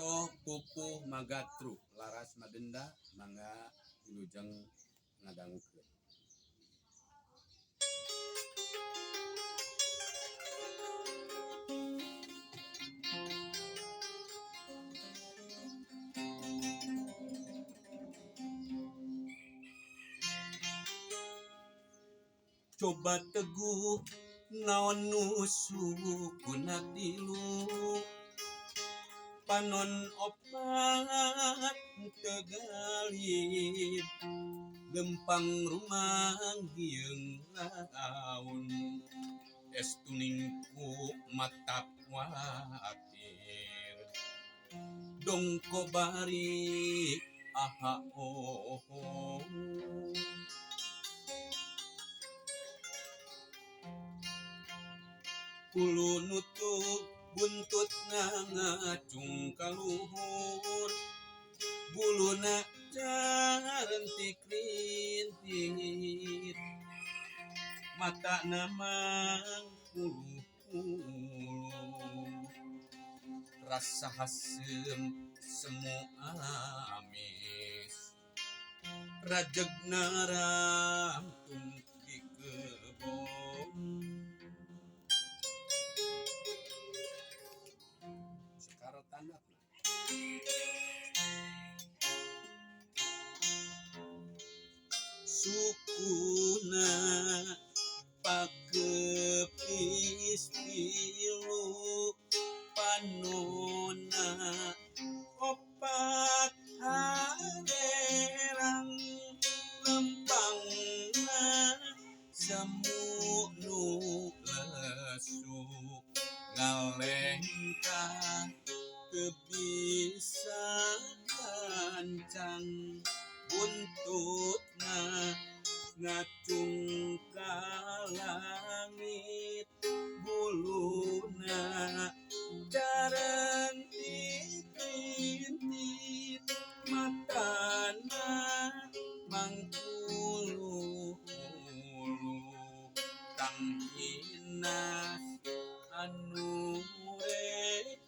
Contoh pupuh magatruh laras madenda mangga wilujeng ngadangukeun. Coba teguh naon nu sukuna tilu panon opat tegalid lempang rumang hieung laun es tuning ku mata kuatir dongko bari aha oh. Hulu nutup buntut ngacung kaluhur buluna carentik rintit mata namang ulu rasa haseum semu amis rajeg narangtung di kebon. Sukuna pakepis tilu panona opat haderang lempangna semu nu lesu ngalengkah teu bisa gancang buntutna ngacung ka langit buluna carentik rintit matana mangkulu-ulu tanghinas anu rek.